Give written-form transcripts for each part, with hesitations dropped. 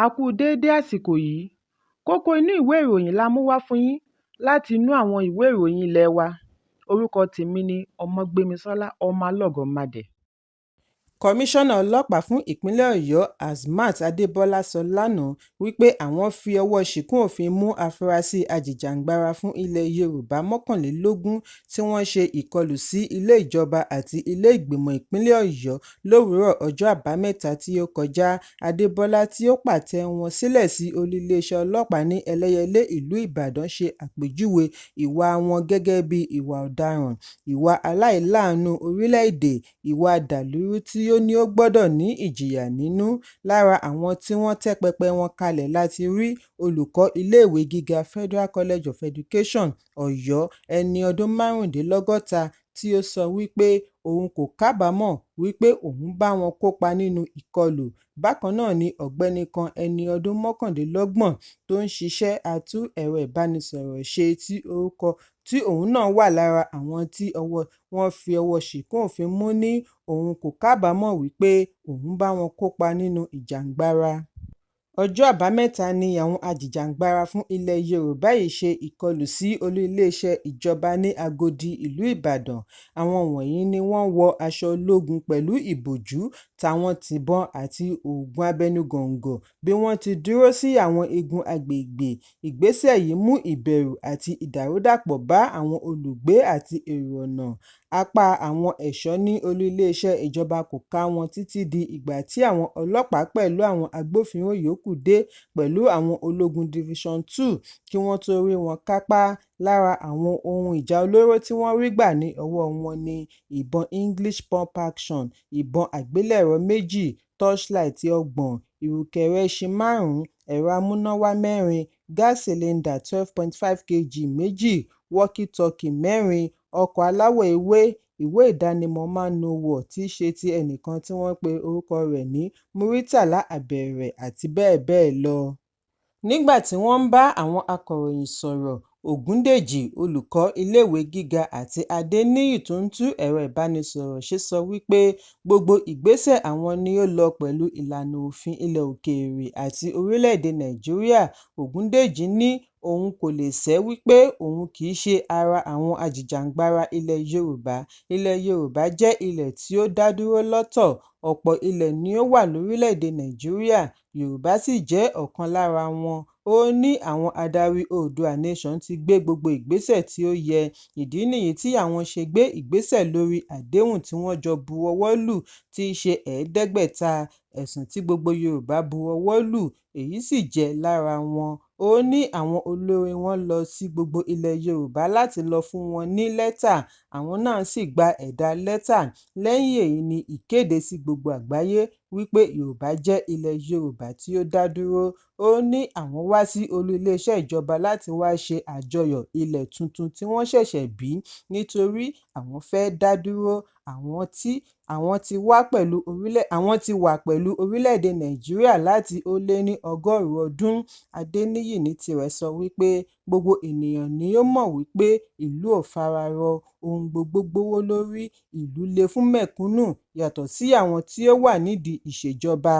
A kú déédé àsìkò yìí. Kókó inú ìwé ìròyìn la mú wá fún yín láti inú àwọn ìwé ìròyìn ilé wa. Orúkọ tèmi ni Ọmọgbémisọ́lá Ọmọlọ́gọ̀mádẹ. Kọmíṣánná ọlọ́pàá fún ìpínlẹ̀ Ọ̀yọ́ Hazmat Adébọ́lá sọ lánàá wípé àwọn fi ọwọ́ ṣìnkún òfin mú àfúrásì ajìjàgbara fún ilẹ̀ Yorùbá 21 tí wọ́n ṣe ìkọlù sí ilé ìjọba àti ilé ìgbìmọ̀ ìpínlẹ̀ Ọ̀yọ́ lówùúrọ̀ ọjọ́ Àbámẹ́ta tí ó kọjá. Adébọ́lá tí ó pàtẹ wọn sílẹ̀ sí olú iléeṣẹ́ ọlọ́pàá ní Ẹlẹ́yẹlé ìlú Ìbàdàn ṣe àpèjúwe ìwà wọn gẹ́gẹ́ bí ìwà ọ̀daràn, ìwà aláìláàánú orílẹ̀-èdè, ìwà dàlúrú tí ó ní ó gbọ́dọ̀ ní ìjìyà nínú. Lára àwọn tí wọ́n tẹ́ pẹpẹ wọn kalẹ̀ la ti rí olùkọ́ iléèwé gíga Federal College of Education, Ọ̀yọ́, ẹni ọdún 65 tí ó sọ wípé òun kò kábàámọ̀ wípé òun bá wọn kópa nínú ìkọlù. Bákan náà ni ọ̀gbẹ́ni kan ẹni ọdún 29 tó ń ṣiṣẹ́ atún ẹ̀rọ ìbánisọ̀rọ̀ ṣe tí òun náà wà lára àwọn tí wọ́n fi ọwọ́ ṣìnkún òfin mú ní òun kò kábàámọ̀ wípé òun bá wọn kópa nínú ìjàngbara. Ọjọ́ Àbámẹ́ta ni àwọn ajìjàgbara fún ilẹ̀ Yorùbá yìí ṣe ìkọlù sí olú iléeṣẹ́ ìjọba ní Agodi ìlú Ìbàdàn. Àwọn wọ̀nyí ni wọ́n wọ aṣọ ológun pẹ̀lú ìbòjú táwọn tìbọn àti oògùn abẹnugọ̀ńgọ̀ bí wọ́n ti dúró sí àwọn igun agbègbè. Ìgbésẹ̀ yìí mú ìbẹ̀rù àti ìdàrúdàpọ̀ bá àwọn olùgbé àti èrò ọ̀nà. Apá àwọn ẹ̀ṣọ́ ní olú iléeṣẹ́ ìjọba kò ká wọn títí di ìgbà tí àwọn ọlọ́pàá pẹ̀lú àwọn agbófinró yòókù dé pẹ̀lú àwọn ológun Division Two kí wọ́n tó rí wọn kápá. Lára àwọn ohun ìjà olóró tí wọ́n rí gbà ní ọwọ́ wọn ní ìbọn English pump action, ìbọn àgbélẹ̀rọ 2, torchlight 30, ìrùkẹ̀rẹ̀ ẹṣin 5, ẹ̀rọ amúnáwá 4, gas cylinder 12.5 kg 2, wọkí-tọkì 4, ọkọ̀ aláwọ̀ ewé, ìwé ìdánimọ̀ Man-O-War tí í ṣe ti ẹnìkan tí wọ́n pe orúkọ rẹ̀ ní Muritàlá Àbẹ̀rẹ̀ àti bẹ́ẹ̀ bẹ́ẹ̀ lọ. Nígbà tí wọ́n ń bá àwọn akọ̀ròyìn sọ̀rọ̀, Ògúndèjì, olùkọ́ iléèwé gíga àti Adéníyì tó ń tún ẹ̀rọ ìbánisọ̀rọ̀ ṣe sọ wípé gbogbo ìgbésẹ̀ àwọn ni ó lọ pẹ̀lú ìlànà òfin ilẹ̀ òkèèrè àti orílẹ̀-èdè Nàìjíríà. Ògúndèjì ní òun kò lè sẹ́ wípé òun kì í ṣe ara àwọn ajìjàgbara ilẹ̀ Yorùbá. Ilẹ̀ Yorùbá jẹ́ ilẹ̀ tí ó dá dúró lọ́tọ̀. Ọ̀pọ̀ ilẹ̀ ni ó wà lórílẹ̀-èdè Nàìjíríà, Yorùbá sì jẹ́ ọ̀kan lára wọn. Ó ní àwọn adarí Oòduà Nation ti gbé gbogbo ìgbésẹ̀ tí ó yẹ, ìdí nìyí tí àwọn ṣe gbé ìgbésẹ̀ lórí àdéhùn tí wọ́n jọ bu ọwọ́ lù tí í ṣe 500 ẹ̀sùn tí gbogbo Yorùbá bu ọwọ́ lù, èyí sì jẹ́ lára wọn. Ó ní àwọn olórí wọn lọ sí gbogbo ilẹ̀ Yorùbá láti lọ fún wọn ní lẹ́tà, àwọn náà sì gba ẹ̀dà lẹ́tà. Lẹ́yìn èyí ni ìkéde sí gbogbo àgbáyé wípé Yorùbá jẹ́ ilẹ̀ Yorùbá tí ó dá dúró. Ó ní àwọn wá sí olú iléeṣẹ́ ìjọba láti wá ṣe àjọyọ̀ ilẹ̀ tuntun tí wọ́n ṣẹ̀ṣẹ̀ bí nítorí àwọn fẹ́ dá dúró, àwọn ti wà pẹ̀lú orílẹ̀-èdè Nàìjíríà láti ó lé ní ọgọ́rùn-ún ọdún. Adéníyì ní tirẹ̀ sọ wípé gbogbo ènìyàn ni ó mọ̀ wípé ìlú ò fara rọ, ohun gbogbo gbówó lórí, ìlú le fún mẹ̀kúnnù yàtọ̀ sí àwọn tí ó wà nídìí ìṣèjọba.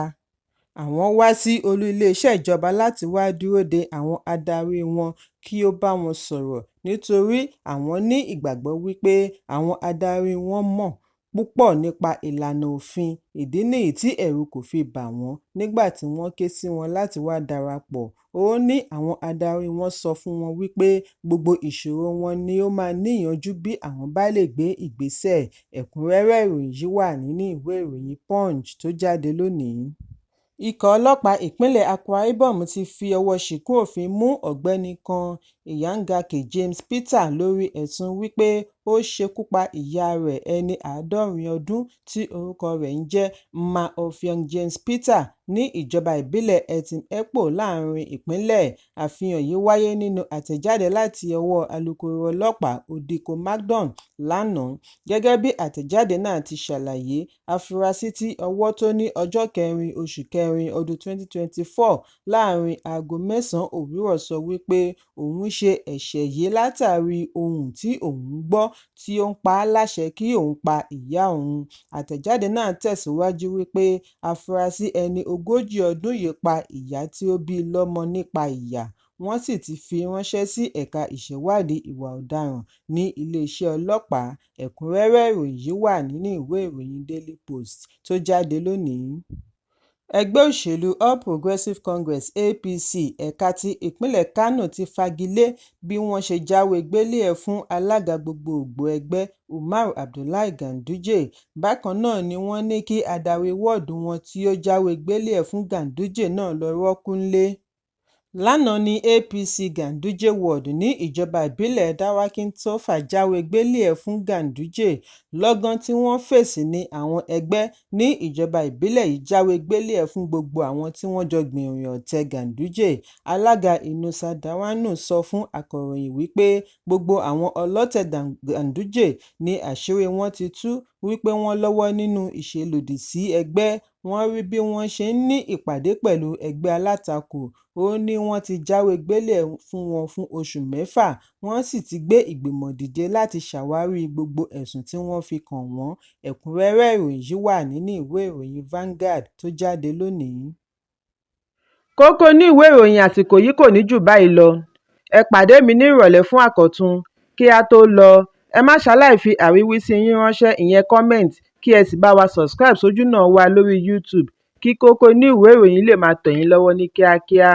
Àwọn wá sí olú iléeṣẹ́ ìjọba láti wá dúró de àwọn adarí wọn kí ó bá wọn sọ̀rọ̀ nítorí àwọn ní ìgbàgbọ́ wípé àwọn adarí wọn mọ̀ púpọ̀ nípa ìlànà òfin, ìdí nìyí tí ẹ̀rù kò fi bà wọ́n nígbà tí wọ́n ké sí wọn láti wá darapọ̀. Ó ní àwọn adarí wọn sọ fún wọn wípé gbogbo ìṣòro wọn ni ó máa níyanjú bí àwọn bá lè gbé ìgbésẹ̀. Ẹ̀kúnrẹ́rẹ́ ìròyìn yìí wà nínú ìwé ìròyìn Punch tó jáde lónìí. Ikọ̀ ọlọ́pàá ìpínlẹ̀ Akwa Ibom ti fi ọwọ́ ṣìnkún òfin mú ọ̀gbẹ́ni kan Ìyáǹgàkè James Peter lórí ẹ̀sùn wípé ó ṣekú pa ìyá rẹ̀ ẹni 70 ọdún tí orúkọ rẹ̀ ń jẹ́ Mma Offiong James Peter ní ìjọba ìbílẹ̀ Etim Ekpo láàárín ìpínlẹ̀. Àfihàn yìí wáyé nínú àtẹ̀jáde láti ọwọ́ alūkkóró ọlọ́pàá Odiko Macdon lánàá. Gẹ́gẹ́ bí àtẹ̀jáde náà ti ṣàlàyé, afurasí tí ọwọ́ tó ní ọjọ́ 4 oṣù kẹrin ọdún 2024 láàárín aago 9 òwúrọ̀ sọ wípé òun ṣe ẹ̀ṣẹ̀ yìí látàrí ohun tí òun gbọ́. tí ó ń pa á láṣẹ kí òun pa ìyá òun. Àtẹ̀jáde náà tẹ̀síwájú wípé afurasí ẹni 40 ọdún yìí pa ìyá tí ó bí i lọ́mọ nípa ìyà, wọ́n sì ti fi ránṣẹ́ sí Ẹ̀ka Ìṣèwádìí Ìwà Ọ̀daràn ní iléeṣẹ́ ọlọ́pàá. Ẹ̀kúnrẹ́rẹ́ ìròyìn yìí wà nínú ìwé ìròyìn Daily Post tó jáde lónìí. Ẹgbẹ́ òṣèlú All Progressive Congress (APC) ẹ̀ka ti ìpínlẹ̀ Kánò ti fagi lé bí wọ́n ṣe jáwé gbélé-e fún alága gbogboògbò ẹgbẹ́, Umar Abdullahi Ganduje. Bákan náà ni wọ́n ní kí adarí wọ́ọ̀dù wọn tí ó jáwé gbélé-e fún Ganduje náà lọ rọ́ọ̀kú ńlé. Lánàá ní APC Ganduje Ward ní ìjọba ìbílẹ̀ Dawakin Tofa jáwé gbélé-e fún Ganduje. Lọ́gán tí wọ́n fèsì ní àwọn ẹgbẹ́ ní ìjọba ìbílẹ̀ yìí jáwé gbélé-e fún gbogbo àwọn tí wọ́n jọ gbìnrìn ọ̀tẹ̀ Ganduje. Alága Inusa Dawanau sọ fún akọ̀ròyìn wípé gbogbo àwọn ọlọ́tẹ̀ Ganduje ní àṣírí wọn ti tú wípé wọ́n lọ́wọ́ nínú ìṣelòdì sí ẹgbẹ́, wọ́n rí bí wọ́n ṣe ń ní ìpàdé pẹ̀lú ẹgbẹ́ alátakò. Ó ní wọ́n ti jáwé gbélé-e fún wọn fún oṣù mẹ́fà, wọ́n sì ti gbé ìgbìmọ̀ dìde láti ṣàwárí gbogbo ẹ̀sùn tí wọ́n fi kàn wọ́n. Ẹ̀kúnrẹ́rẹ́ ìròyìn yìí wà nínú ìwé ìròyìn Vanguard tó jáde lónìí. Kókó inú ìwé ìròyìn àsìkò yìí kò ní jù báyìí lọ. Ẹ pàdé mi ní ìrọ̀lẹ́ fún àkọ́tún. Kí á tó lọ, ẹ má ṣaláì fi àríwísí yín ránṣẹ́, ìyẹn comment, kí ẹ sì bá wa subscribe sójúnà wa lórí YouTube kí kókó inú ìwé ìròyìn lè máa tẹ̀ yín lọ́wọ́ ní kíákíá.